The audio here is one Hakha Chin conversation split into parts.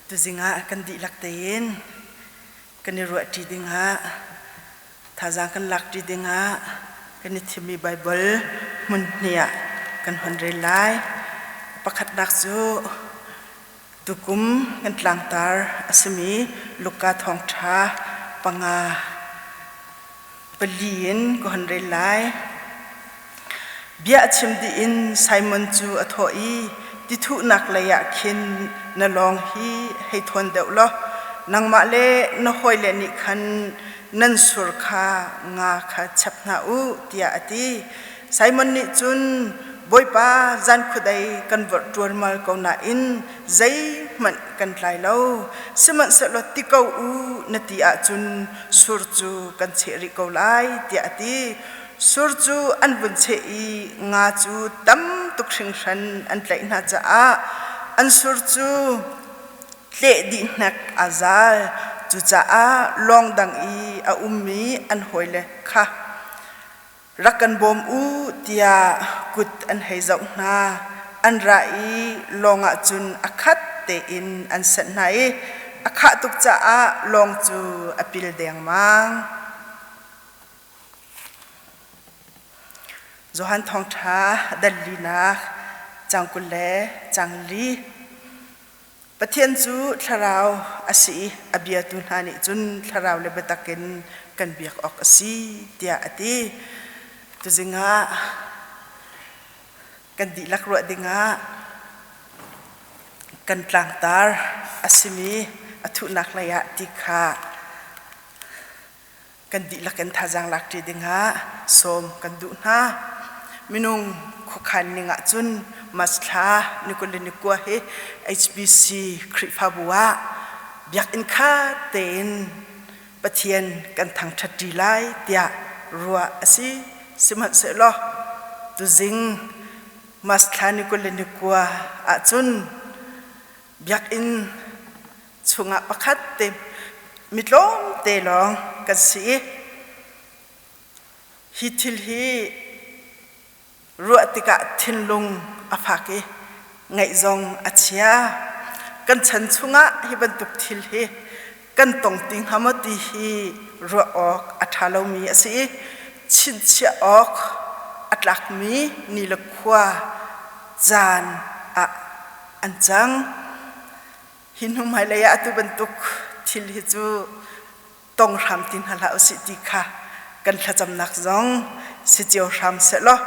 Tuzing ah kan dihlak tein kan i ruahṭi dingah thazaang kan lakṭi dingah kan i thimmi Baibal hmun hnih ah kan hun rel lai. Pakhatnak cu tukum kan tlangtar a simi Luka thawngṭha panga pali in ka hun rel lai. Bia a chim dih in Simon cu a thawh i, Tithuhnak lei ah khin na lawng hi hei thawn deuh law nangmah le na hawile nih khan nan sur kha nga kha chep hna u, tiah a ti. Simon nih cun, Bawipa, zan khuadei kan vorh ṭualmal ko nain zeihmanh kan tlai lo. Sihmanhsehlaw ti ko u na ti ahcun sur cu kan cheh rih ko lai, tiah a ti. Sur cu an vun cheh i nga cu tam tuk hringhran an tlaih hna caah an sur cu tleh dih hnek aa zal. Cucaah lawng dang i a ummi an hawile kha rak kan bawm u tiah kut an hei zoh hna. An ra i lawng ah cun a khat tein an sanh hna i a khah tuk caah lawng cu a pil dengmang. Johan Thawngṭha dal linak caang 20 le caang li. Pathian cu thlarau a si i a biatu hna nih cun thlarau le biatak in kan biak awk a si tiah a ti. Tuzing ah kan dihlak ruah dingah kan tlangtar a simi a thuhnak lei ah ti kha kan dihlak in thazaang lakṭi dingah sawm kan duh hna. Minung khuakhan ning ahcun March thla ni 29 hi HBC Khrihfabu ah biakinn khat tein Pathian kan thangṭhatṭi lai tiah ruah a si. Sihmanhsehlaw tuzing March thla ni 29 ahcun biakinn chungah pakhat te mi tlawmte lawng kan si i hi thil hi ruah tikah thinlung a fak i ngaih zong a chia. Kan chan chungah hi bantuk thil hi kan tong ti hnga maw ti hi ruah awk a ṭha lomi a si i chinchiah awk a tlakmi ni le khua caan ah an cang. Hi hnu hmailei ah atu bantuk thil hi cu tong hram ti hna hlah usih ti kha kan thlacamnak zong si cio hram sehlaw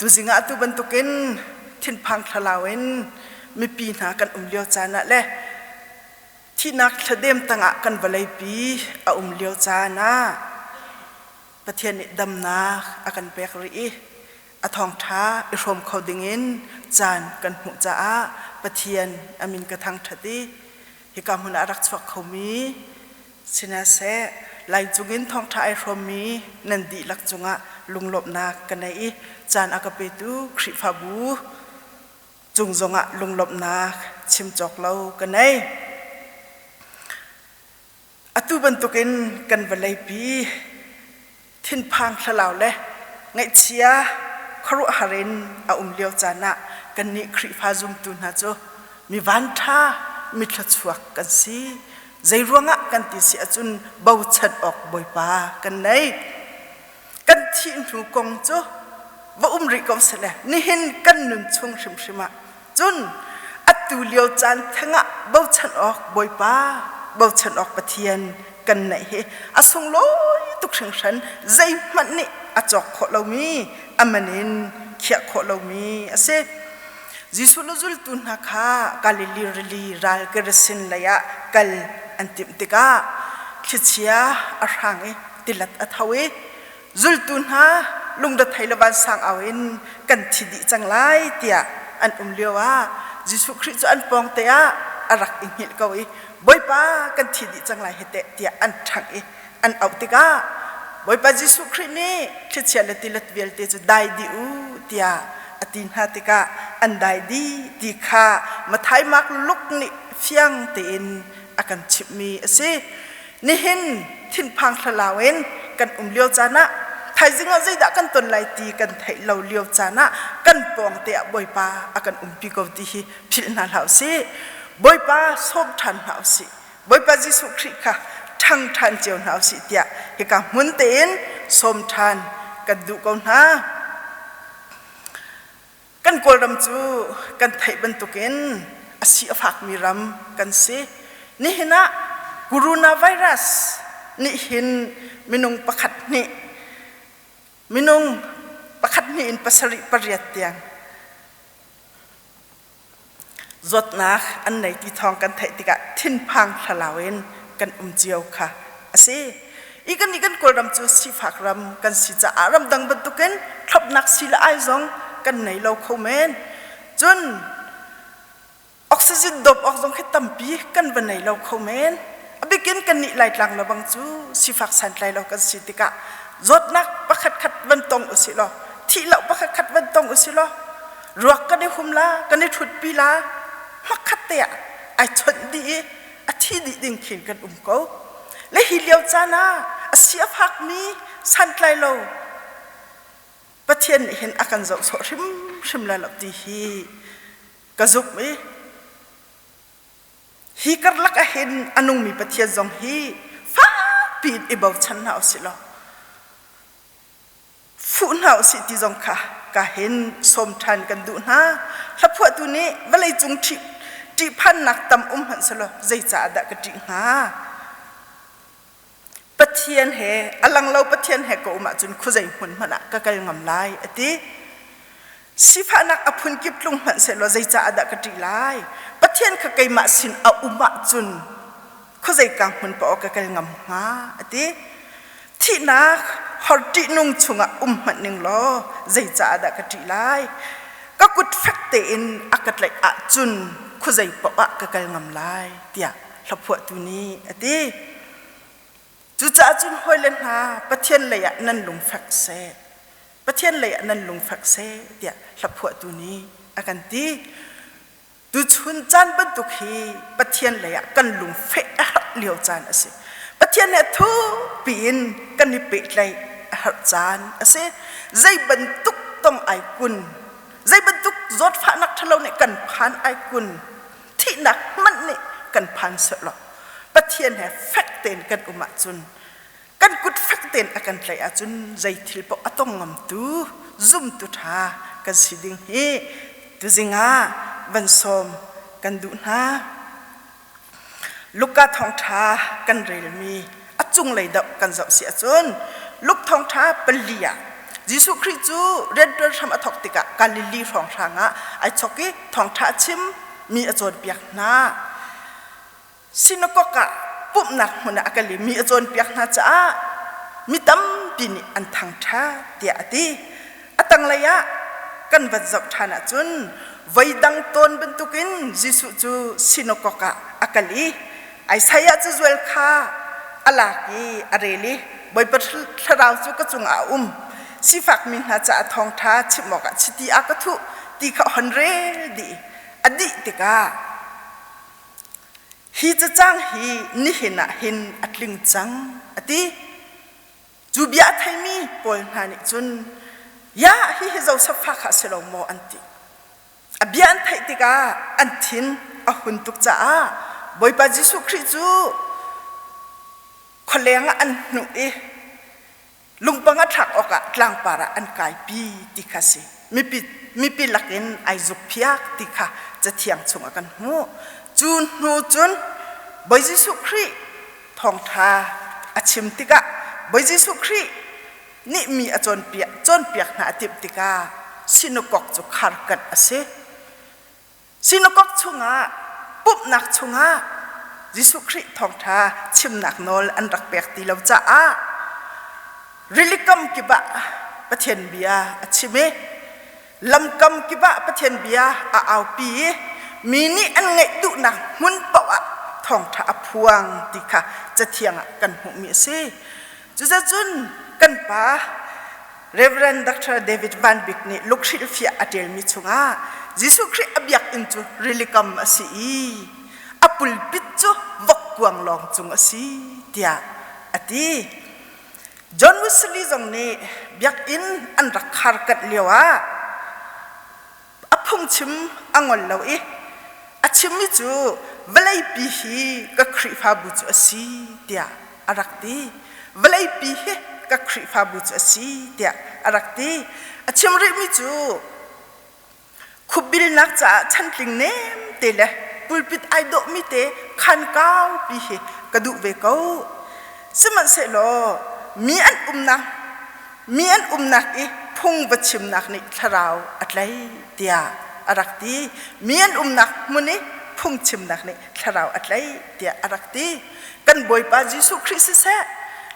tuzing ah atu bantukin thinphang thlalau in mipi hna kan um lio caan ah le thihnak thladem tangah kan vawleipi a um lio caan ah Pathian nih damnak a kan pek rih i a thawngṭha i hrawm kho dingin caan kan hmuh caah Pathian a min ka thangṭhat i hika hmun ah a rak chuak khomi sinaseh line cungin thawngṭha ai hrawmmi nan dihlak cungah lunglawmhnak ka nei i caan a ka petu Khrihfabu cung zongah lunglawmhnak chim cawk lo ka nei. Atu bantukin kan vawleipi thinphang thlalau le ngaihchia khuaruahhar in a um lio caan ah kannih Khrihfa zumtu hna cu mi vanṭha mi thluachuak kan si. Zeiruangah kan ti si ahcun bochan awk Bawipa kan nei. Kan thih hnu kong cu va um rih ko seh nihin kan nun chung hrimhrim ah Cun atu lio caan thengah bochan awk Bawipa, bochan awk Pathian kan neih hi a sunglawi tuk hringhran zeihmanh nih a cawk khawh lomi a man in khiah khawh lomi a si. Jesuh le zultu hna kha Galilee rili ral Gerasin lei ah kal an timh tikah thlichia a hrang i tilet a tho i Zultu hna lungrethei le vansang au in kan thi dih cang lai tiah an um lio ah Jesuh Khrih cu an pawng te ah a rak i hngilh ko i Bawipa kan thi dih cang lai hi teh tiah an ṭhangh i an auh tikah Bawipa Jesuh Khrih nih thlichia le tilet vialte cu dai dih u tiah a ti hna tikah an dai dih ti kha Matthai Mark Luke nih fiang tein a kan chimhmi a si. Nihin thinphang thlalau in kan um lio caan ah thaizing ah zeidah kan ton lai ti kan theih lo lio caan ah kan pawng te ah Bawipa a kan umpi ko ti hi philh hna hlah usih. Bawipa sawm ṭhan hna usih. Bawipa Jesuh Khrih kha ṭhang ṭhan cio hna usih tiah hika hmun tein sawm ṭhan kan duh ko hna. Kan Kawlram cu kan theih bantukin a si a fakmi ram kan si. Nihin ah coronavirus nih hin minung pakhat hnih minung pakhat hnih in pasarih pariat tiang Zawtnak an nei ti thawng kan theih tikah thinphang thlalau in kan um cio kha a si. I kan nih kan Kawlram cu sifak ram kan si caah ramdang bantukin thlopnak si le ai zong kan nei lo kho men. Cun oxygen dawp awk zong khi tampi kan va nei lo kho men. A bikin kan nih Laitlang lebang cu sifak santlai lo kan si tikah zawtnak pakhat khat van tong usih law thih lo pakhat khat van tong usih law ruak kan i hum la kan i ṭhutpi la hmakhat te ah ai chawnh dih i a thi dih ding khin kan um ko. Le hi lio caan ah a si a fakmi santlai lo Pathian nih hin a kan zoh sawh hrimhrim lai lo ti hi ka zumh i Hi karlak ah hin a nungmi Pathian zong hi fakpi in i bochan hna usih law fuh hna usih ti zong kha ka hin sawm ṭhan kan duh hna. Hlaphuahtu nih vawleicung ṭihphannak tam um hmanh selaw zeicah dah ka ṭih hnga? Pathian he a lang lo Pathian he ka um ahcun khuazei hmun hmanh ah ka kal ngam lai a ti. Sifahnak a phunkip tlung hmanh sehlaw zeicah dah ka ṭih lai? Pathian kha keimah sin a um ahcun khuazei ka hmun paoh ka kal ngam hnga a ti. Thihnak hor ṭihnung chungah um hmanh ning law zeicah dah ka ṭih lai? Ka kut fek tein a ka tlaih ahcun khuazei paoh ah ka kal ngam lai tiah hlaphuahtu nih a ti. Cucaah cun hawile hna Pathian lei ah nan lung fek seh. Pathian lei ah nan lung fek seh tiah hlaphuahtu nih a kan ti. Tuchun caan bantuk hi Pathian lei ah kan lung feh a herh lio caan a si. Pathian he thukpi in kan i pehtlaih a herh caan a si. Zei bantuk tong ai kun, zei bantuk zawtfahnak ṭhalo nih kan phan ai kun, thihnak hmanh nih kan phan sehlaw Pathian he fek tein kan um ahcun kan kut fek tein a kan tlaih ahcun zei thil paoh a tong ngamtu zumtu ṭha kan si ding hi tuzing ah van sawm kan duh hna. Luka thawngṭha kan relmi a cunglei deuh kan zoh si ahcun Luke thawngṭha pali ah Jesuh Khrih cu rianṭuan hram a thawk tikah Galilee hrawnghrang ah ai chawk i thawngṭha a chim mi a cawnpiak hna. Sinakok ah pumhnak hmun ah a kal i mi a cawnpiak hna caah mi tampi nih an thangṭhat tiah a ti. A tanglei ah kan van zoh ṭhan ahcun voidang tawn bantukin Jesuh cu sinakok ah a kal i Isaiah cazual kha a lak i a rel i Bawipa thlarau cu ka cungah a um sifakmi hna caah thawngṭha chim awkah chiti a ka thuh ti kha hon rel dih a dih tikah hi cacang hi nihin ah hin a tling cang a ti. Cu bia a theimi pawl hna nih cun ya hihi Josef fa kha a si lo maw an ti. A bia an theih tikah an thin a hun tuk caah Bawipa Jesuh Khrih cu khualeng ah an hnuh i lungpang a thlak awkah tlangpar ah an kaipi ti kha si. Mipi, mipi lakin ai zukphiak ti kha Cathiang chungah kan hmuh. Cu hnu cun Bawi Jesuh Khrih thawngṭha a chim tikah Bawi Jesuh Khrih nih mi a cawnpiak cawnpiak hna a timh tikah sinakok cu kharkanh a si. Sinakok chungah pumhnak chungah Jesuh Khrih thawngṭha chimnak nawl an rak pek ti lo caah rilikam kip ah Pathian bia a chim i lamkam kip ah Pathian bia a aupi i mi nih an ngaih duhnak hmun paoh ah thawngṭha a phuang ti kha Cathiang ah kan hmuhmi a si. Cuzacun kan pa Reverend Dr. David Van Bik nih Lukhrilhfiah a ṭialmi chungah Jesuh Khrih a biakinn cu rilikam a si i a pulpit cu vokkuang lawng cung a si tiah a ti. John Wesley zong nih biakinn an rak khar kanh lioah a phungchim a ngol lo i A chimmi cu vawleipi hi ka Khrihfabu cu a si tiah a rak ti. Vawleipi hi ka Khrihfabu cu a si tiah a rak ti. A chim rihmi cu Khupbilnak caah chantling nem te le pulpit ai dawhmi te khan kaupi hi ka duh ve ko. Sihmanhsehlaw mi an umnak mi an umnak i phung va chimnak nih thlarau a tlaih tiah a rak ti. Mi an umnak hmun i phungchimnak nih thlarau a tlaih tiah a rak ti. Kan Bawipa Jesuh Khrih siseh,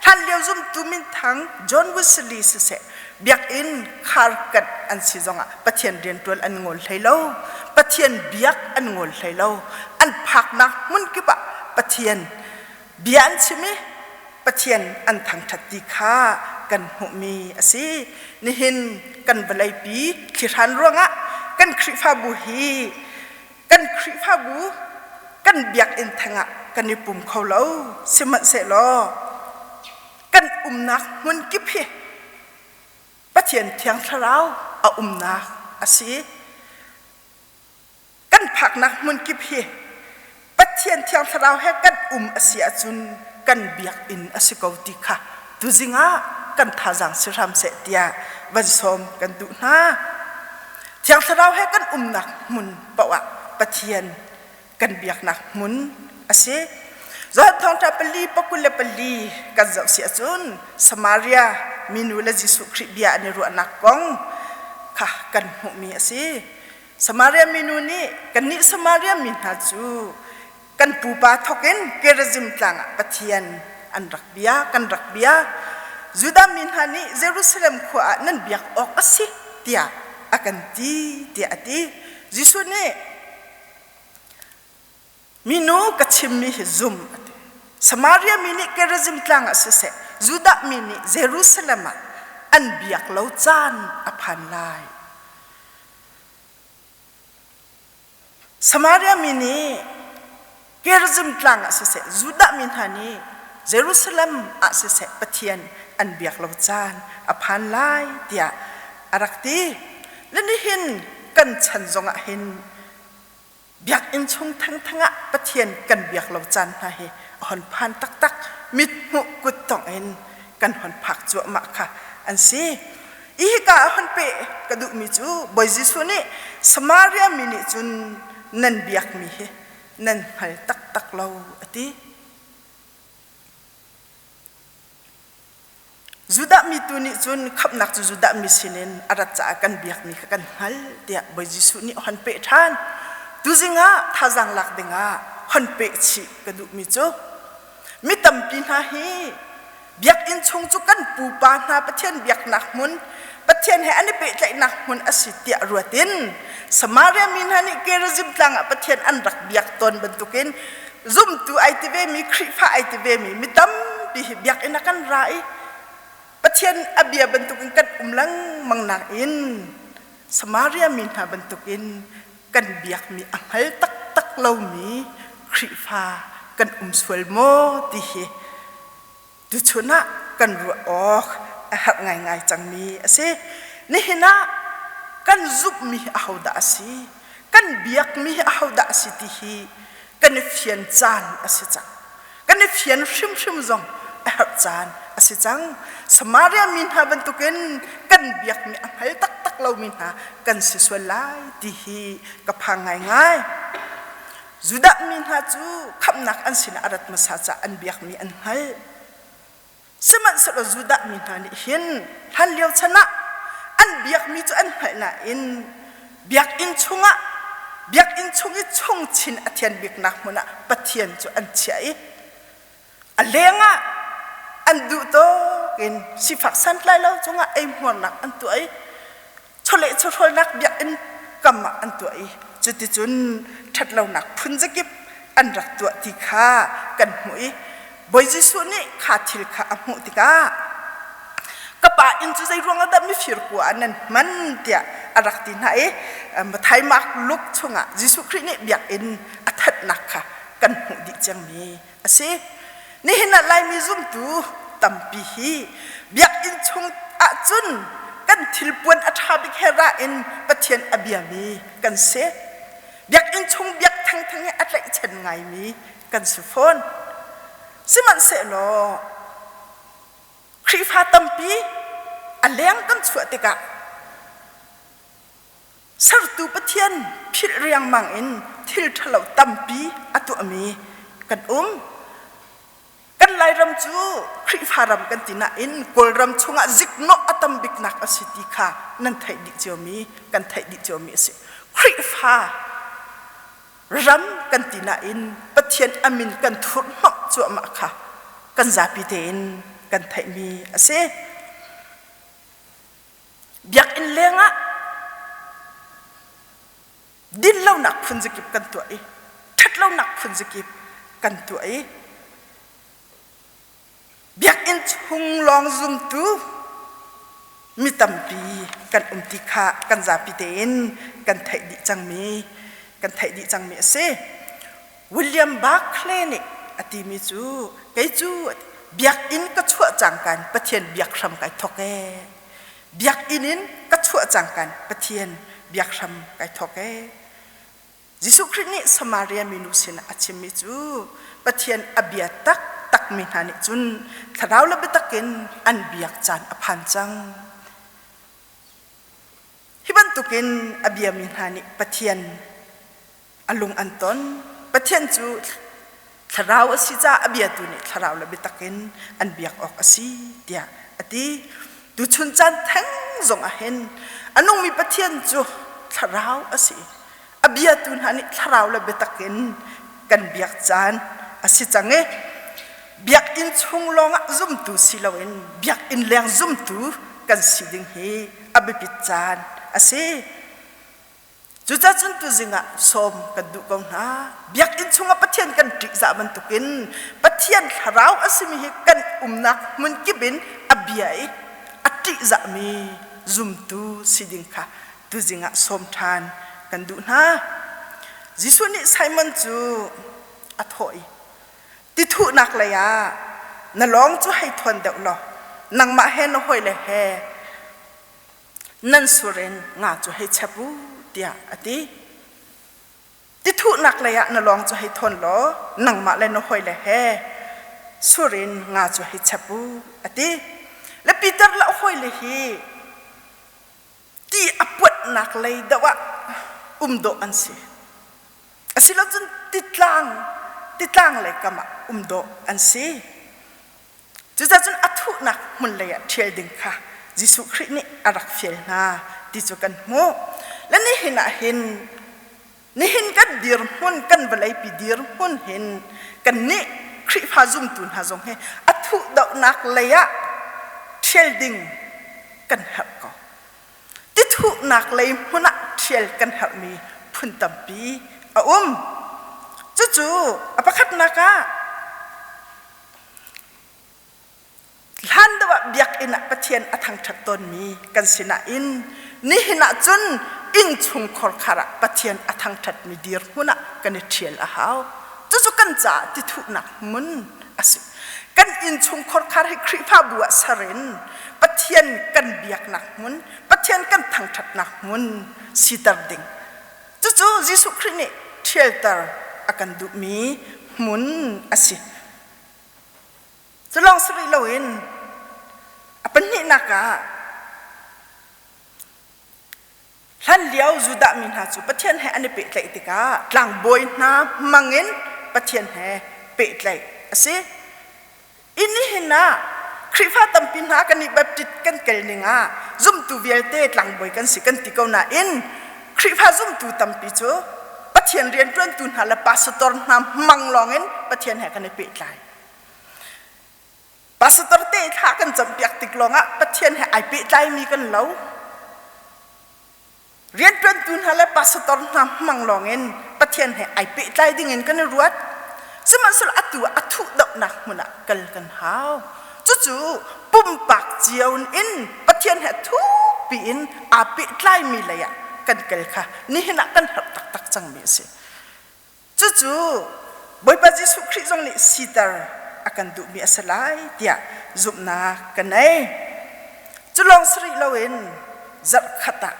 hlanlio zumtu minthang John Wesley siseh, biakinn kharkanh an si zongah Pathian rianṭuan an ngol hlei lo. Pathian biak an ngol hlei lo. An phaknak hmun kip ah Pathian bia an chim i Pathian an thangṭhat ti kha kan hmuhmi a si. Nihin kan vawleipi thlihran ruangah kan Khrihfabu hi kan Khrihfabu kan biakinn theng ah kan i pum kho lo. Sihmanhsehlaw kan umnak hmun kip hi Pathian Thiang Thlarau a umnak a si. Kan phaknak hmun kip hi Pathian Thiang Thlarau he kan um a si ahcun kan biakinn a si ko ti kha tuzing ah kan thazaang si hram seh tiah van sawm kan duh hna. Thiang Thlarau he kan umnak hmun paoh ah Pathian kan biaknak hmun a si. Johan thawngṭha pali pakul le pali kan zoh si ahcun Samaria minu le Jesuh Khrih bia an i ruahnak kong kha kan hmuhmi a si. Samaria minu nih kannih Samaria mi hna cu kan pupa thawkin Gerizim tlang ah Pathian an rak bia, kan rak bia. Judah mi hna nih Jerusalem khua ah nan biak awk a si tiah a kan ti tiah a ti. Jesuh nih Minu ka chimmi hi zum a ti. Samaria mi nih Gerizim tlang ah siseh, Judah mi nih Jerusalem ah an biak lo caan a phan lai. Samaria mi nih Gerizim tlang ah siseh, Judah mi hna nih Jerusalem ah siseh Pathian an biak lo caan a phan lai tiah a rak ti. Le nihin kan chan zongah hin biakinn chung thengtheng ah Pathian kan biak lo caan hna hi a hon phan taktak mithmuh kuttongh in kan hon phak cuahmah kha an si. I hika a hon peh ka duhmi cu Bawi Jesuh nih Samaria mi nih cun nan biakmi hi nan hngal taktak lo a ti. Judah mi tu nih cun khamhnak cu Judah mi sinin a rat caah kan biakmi kha kan hngalh tiah Bawi Jesuh nih a hon peh ṭhan. Tuzing ah thazaang lak dingah hon peh chih ka duhmi cu mi tampi hna hi biakinn chung cu kan pupa hna Pathian biaknak hmun Pathian he an i pehtlaihnak hmun a si tiah ruat in Samaria mi hna nih Gerizim tlang ah Pathian an rak biak tawn bantukin zumtu ai ti vemi Khrihfa ai ti vemi mi tampi hi biakinn ah kan ra i Pathian a bia bantukin kan um lengmang nakin Samaria mi hna bantukin kan biakmi a hngal taktak lomi Khrihfa kan um sual maw ti hi tuchun ah kan ruah awk a herh ngaingai cangmi a si. Nihin ah kan zumhmi hi ahodah a si? Kan biakmi hi ahodah a si ti hi kan i fian caan a si cang. Kan i fian hrimhrim zong a herh caan a si cang. Samaria mi hna bantukin kan biakmi a hngal taktak lomi hna kan si sual lai ti hi ka phang ngaingai. Judah mi hna cu khamhnak an sinah a rat hmasa caah an biakmi an hngalh. Sihmanhsehlaw Judah mi hna nih hin hlanlio chan ah an biakmi cu an hngalh nain biakinn chungah biakinn chung i chungchin a thian biknak hmun ah Pathian cu an chiah i a lengah an duh tawk in sifak santlai lo cungah eihmuarnak an tuah i chawleh chawhrawlnak biakinn kam ah an tuah i cuticun ṭhatlonak phunzakip an rak tuah ti kha kan hmuh i Bawi Jesuh nih kha thil kha a hmuh tikah ka pa inn cu zei ruangah dah mifir kua ah nan hman tiah a rak ti hna i Matthai Mark Luke chungah Jesuh Khrih nih biakinn a thatnak kha kan hmuh dih cangmi a si. Nihin ah Laimi zumtu tampi hi biakinn chung ahcun kan thilpuan a ṭha bik he ra in Pathian a biami kan si. Biakinn chung biak thengtheng hi a tlaihchan ngaimi kan si fawn. Sihmanhsehlaw Khrihfa tampi a leng kan chuah tikah sertu Pathian philh riangmang in thil ṭhalo tampi a tuahmi kan um. Kan Lairam cu Khrihfa ram kan ti nain Kawlram chungah ziknawh a tam biknak a si ti kha nan theih dih ciomi kan theih dih ciomi a si. Khrihfa ram kan ti nain Pathian a min kan thurhhnawmh cuahmah kha kan zapi tein kan theihmi a si. Biakinn lengah dinlonak phunzakip kan tuah i ṭhatlonak phunzakip kan tuah i biakinn chung lawng zumtu mi tampi kan um ti kha kan zapi tein kan theih dih cangmi kan theih dih cangmi a si. William Barclay nih a timi cu kei cu biakinn ka chuah cangka in Pathian biak hram kai thawk ee. Biakinn in ka chuah cangka in Pathian biak hram kai thawk ee. Jesuh Khrih nih Samaria minu sinah a chimmi cu Pathian a bia taktakmi hna nih cun thlarau le biatak in an biak caan a phan cang. Hi bantukin a biami hna nih Pathian a lung an ton. Pathian cu thlarau a si caah a biatu nih thlarau le biatak in an biak awk a si tiah a ti. Tuchun caan theng zong ah hin a nungmi Pathian cu thlarau a si. A biatu hna nih thlarau le biatak in kan biak caan a si cang i biakinn chung lawngah zumtu si loin biakinn leng zumtu kan si ding hi a biapit caan a si. Cucacun tuzing ah sawm kan duh ko hna. Biakinn chungah Pathian kan ṭihzah bantukin Pathian thlarau a simi hi kan umnak hmun kip in a bia i a ṭihzahmi zumtu si ding kha tuzing ah sawm ṭhan kan duh hna. Jesuh nih Simon cu a thawh i tithuhnak lei ah na lawng cu hei thuan deuh law nangmah he na hawile he nan sur in nga cu hei chep u tiah a ti. Tithuhnak lei ah na lawng cu hei thawn law nangmah le na hawile he sur in nga cu hei chep u a ti. Le Peter le a hawile hi ti a puatnak lei deuh ah um dawh an si. Asilocun titlang titlang lei kam ah um dawh an si. Cucacun a thuhnak hmun lei ah ṭhial ding kha Jesuh Khrih nih a rak fial hna ti cu kan hmuh. Le nihin ah hin nihin kan dirhmun kan vawleipi dirhmun hin kannih Khrihfa zumtu hna zong hi a thuhdohnak lei ah ṭhial ding kan herh ko. Tithuhnak lei hmun ah ṭhial kan herhmi phun tampi a um. Cucu a pakhatnak ah Hlan deuh ah biakinn ah Pathian a thangṭhat tawnmi kan si nain nihin ah cun innchungkhar khar ah Pathian a thangṭhatmi dirhmun ah kan i ṭhial a hau. Cucu kan caah tithuhnak hmun a si. Kan innchungkhar khar hi Khrihfabu ah ser in Pathian kan biaknak hmun, Pathian kan thangṭhatnak hmun siter ding. Cucu Jesuh Khrih nih ṭhialter a kan duhmi hmun a si. Cu lawng si rih loin a pahnihnak ah hlanlio Judah mi hna cu Pathian he an i pehtlaih tikah tlangbawi hna hmangin Pathian he pehtlaih a si. I nihin ah Khrihfa tampi hna kan i Baptist kan kel ning ah zumtu vialte tlangbawi kan si kan ti ko nain Khrihfa zumtu tampi cu Pathian rianṭuantu hna le pastor hna hmang lawngin Pathian he kan i pehtlai. Pastor te thla kan campiak tik lawngah Pathian he ai pehtlaimi kan lo. Rianṭuantu hna le pastor hna hmang lawngin Pathian he ai pehtlai dingin kan i ruat. Sihmanhsehlaw atu ah a thuhdohnak hmun ah kal kan hau. Cucu pumpak cio in Pathian he thukpi in aa pehtlaimi lei ah kan kal kha nihin ah kan herh taktak cangmi a si. Cucu Bawipa Jesuh Khrih zong nih siter a kan duhmi a si lai tiah zumhnak ka nei. Cu lawng si rih loin zarh khat ah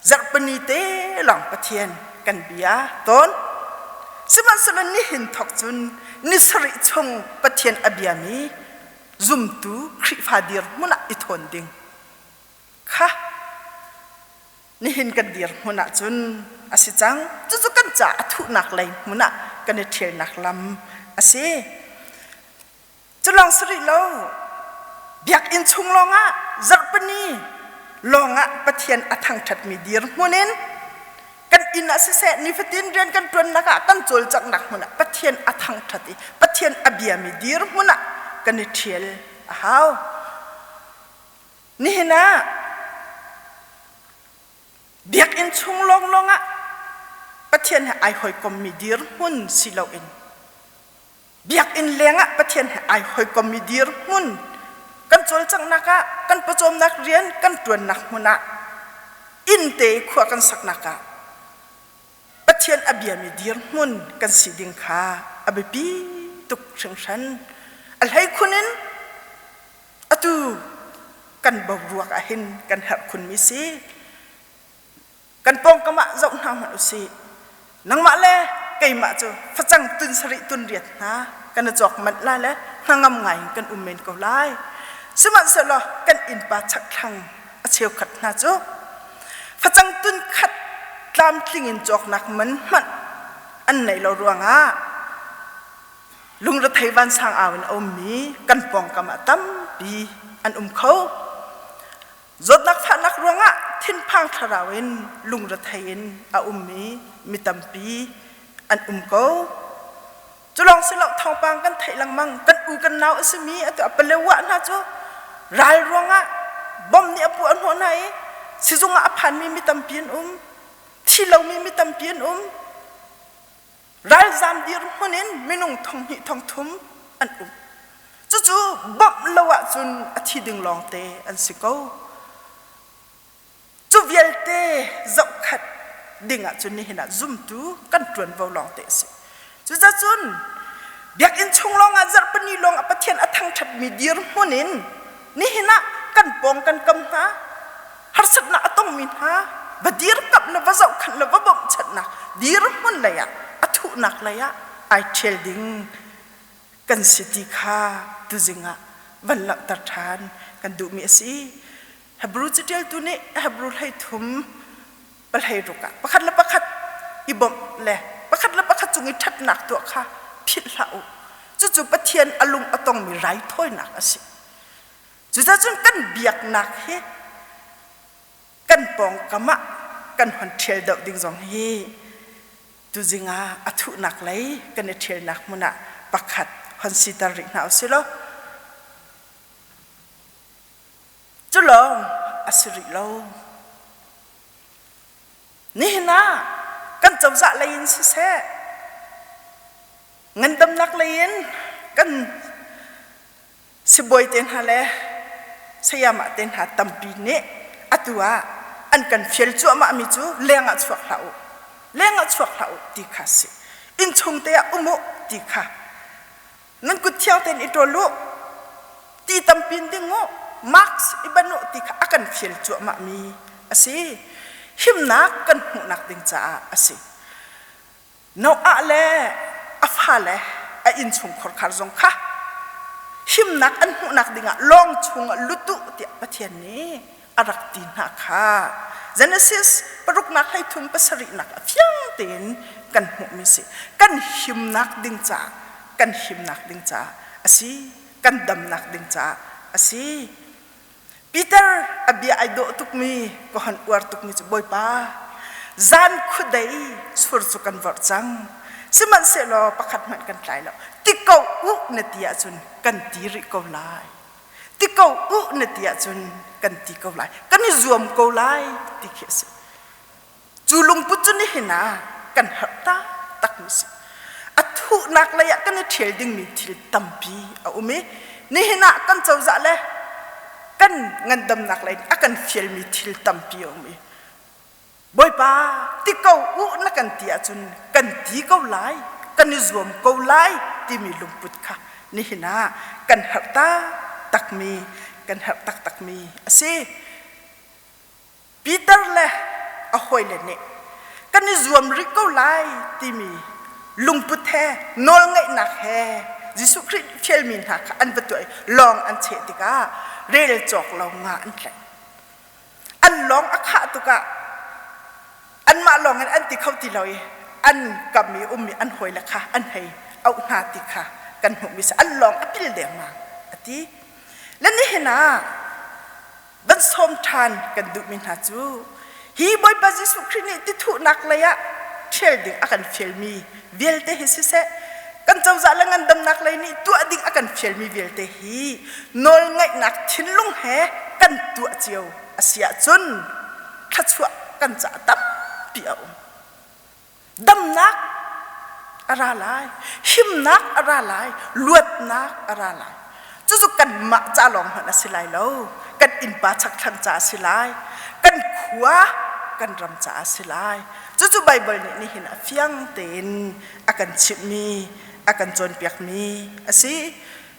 zarhpini te lawng Pathian kan bia tawn. Sihmanhsehlaw nihin thawk cun ni sarih chung Pathian a biami zumtu Khrihfa dirhmun ah i thawn ding kha nihin kan dirhmun ah cun a si cang. Cucu kan ca a thuhnak lei hmun ah kan i ṭhialnak lam a si. Cu lawng si rih lo, biakinn chung lawngah zarhpini lawngah Pathian a thangṭhatmi dirhmun in kan inn ah siseh nifatin rian kan ṭuannak ah kan cawlcanghnak hmun ah Pathian a thangṭhat i Pathian a biami dirhmun ah kan i ṭhial a hau. Nihin ah biakinn chung lawnglawng ah Pathian he ai hawikommi dirhmun si loin Biakinn lengah Pathian he ai hawikommi dirhmun kan cawlcanghnak ah kan pawcawmnak rian kan ṭuannak hmun ah inn te i khua kan saknak ah Pathian a biami dirhmun kan si ding kha a biapi tuk hringhran. A hleikhun in atu kan boruak ah hin kan herh khunmi si. Kan pawngkam ah zoh hna hmanh usih. Nangmah le keimah cu facang tun sarih tun riat hna kan i cawk manh lai le hnangam ngai in kan um men ko lai. Sihmanhsehlaw kan innpa chakthlang a cheukhat hna cu facang tun khat tlamtling in cawknak man hmanh an neih lo ruangah lungrethei vansang au in a ummi kan pawngkam ah tampi an um kho. Zawtnak fahnak ruangah thinphang thlarau in lungrethei in a ummi mi tampi an um ko. Culawng si lo thawngpang kan theih lengmang kan u kan nau a simi atu a Palewa hna cu ral ruangah bom nih a puah hnawh hna i sizung ah a phanmi mi tampi an um thi lomi mi tampi an um Ralzam dirhmun in minung thonghnih thongthum an um. Cucu bawmh lo ahcun a thi ding lawngte an si ko. Cu vialte zohkhat ding ahcun nihin ah zumtu kan ṭuanvo lawngte a si. Cuzacun biakinn chung lawngah zarhpini lawngah Pathian a thangṭhatmi dirhmun in nihin ah kan pawng kan kam hna harsatnak a tongmi hna va dirkamh le va zohkhanh le va bawmhchanhnak dirhmun lei ah a thuhnak lei ah ai ṭhial ding kan si ti kha tuzing ah van langhter ṭhan kan duhmi a si. Hebrew caṭialtu nih Hebrew 13 pahlei ruk ah pakhat le pakhat i bawmh le pakhat le pakhat cung i ṭhatnak tuah kha philh hlah u. Cucu Pathian a lung a tongmi raithawinak a si. Cucacun kan biaknak hi kan pawngkam ah kan hon ṭhial deuh ding zong hi tuzing ah a thuhnak lei kan i ṭhialnak hmun ah pakhat hon siter rih hna usih law cu lawng a si rih lo. Nihin ah kan cozah lei in siseh ngandamnak lei in kan Sibawi te hna le sayamah te hna tampi nih atu ah an kan fial cuahmahmi cu leng ah chuak hlah u, leng ah chuak hlah u ti kha si. Innchung te ah um u ti kha. Nan kut thiang tein i ṭawl u, ti tampi in ding u, mask i banh u ti kha a kan fial cuahmahmi a si. Himnak kan hmuhnak ding caah a si. Noah le a fale a innchungkhar khar zong kha himnak an hmuhnak dingah lawng chungah lut u tiah Pathian nih a rak ti hna kha Genesis paruknak 33 pasarihnak a fiang tein kan hmuhmi si. Kan himnak ding caah kan himnak ding caah a si. Kan damnak ding caah a si. Peter a bia ai dawh tukmi ka hon uar tukmi cu Bawipa zan khuadei sur cu kan vorh cang sihmanhsehlaw pakhat hmanh kan tlai lo ti ko u na ti ahcun kan ti rih ko lai ti ko u na ti ahcun kan ti ko lai kan i zuam ko lai ti khi a si Cu lungput cu nihin ah kan herh taktakmi si. A thuhnak lei ah kan i ṭhial dingmi thil tampi a um i nihin ah kan cozah le kan ngandamnak lei a kan fialmi thil tampi a um i Bawipa ti ko u na kan ti ahcun kan ti ko lai, kan i zuam ko lai timi lungput kha nihin ah kan herh taktakmi kan herh taktakmi a si. Peter le a hawile nih. Kan i zuam rih ko lai timi lungput he nawlngaihnak he Jesuh Khrih fialmi hna kha an va tuah i lawng an cheh tikah rel cawk lo nga an tlaih. An lawng a khah tukah anmah lawng in an ti kho ti lo i an kam i ummi an hawile kha an hei auh hna ti kha kan hmuhmi si an lawng a pil dengmang a ti. Le nihin ah van sawm ṭhan kan duhmi hna cu hi Bawipa Jesuh Khrih nih tithuhnak lei ah ṭhial ding a kan fialmi vialte hi siseh kan cozah le ngandamnak lei nih tuah ding a kan fialmi vialte hi nawlngaihnak thinlung he kan tuah cio a si ahcun thluachuah kan caah tampi a um. Damnak a ra lai, himnak a ra lai, luatnak a ra lai. Cucu kanmah ca lawng hmanh a si lai lo. Kan innpa chakthlang ca a si lai. Kan khua, kan ram ca a si lai. Cucu Baibal nih nihin a fiang tein a kan chimhmi, a kan cawnpiakmi a si.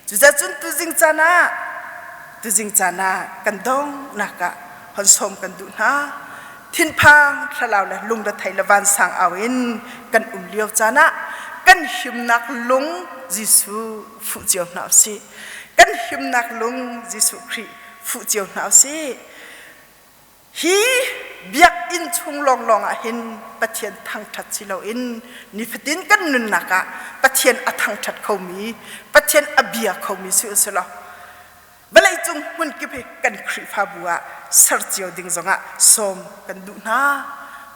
Cucacun tuzing caan ah tuzing caan ah kan donghnak ah hon sawm kan duh hna. Thinphang thlalau le lungrethei le vansang au in kan um lio caan ah kan himnak lung Jesuh fuh cio hna usih. Kan himnak lung Jesuh Khrih fuh cio hna usih. Hi biakinn chung lawnglawng ah hin Pathian thangṭhat si loin nifatin kan nunnak ah Pathian a thangṭhat khomi, Pathian a bia khomi si u silaw vawleicung hmunkip hi kan Khrihfabu ah ser cio ding zongah sawm kan duh hna.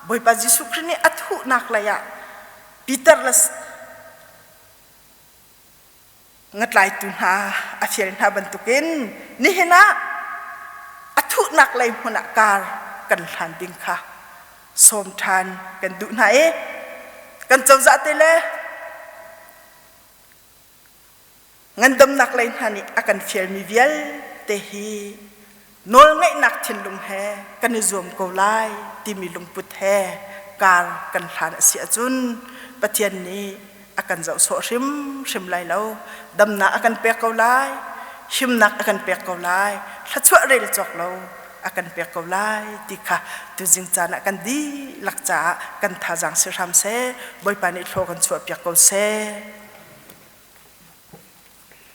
Bawipa Jesuh Khrih nih a thuhnak lei ah Peter le Ngatlaitu hna a fial hna bantukin nihin ah a thuhnak lei hmun ah kar kan hlan ding kha sawm ṭhan kan duh hna i kan cozah te le ngandamnak lei hna nih a kan fialmi vialte hi nawlngaihnak thinlung he kan i zuam ko lai timi lungput he kar kan hlan a si ahcun Pathian nih a kan zoh sawh hrimhrim lai lo. Damnak a kan pek ko lai, himnak a kan pek ko lai, thluachuah rel cawk lo a kan pek ko lai ti kha tuzing caan ah kan dihlak caah kan thazaang si hram seh. Bawipa nih thlaw kan chuahpiak ko seh.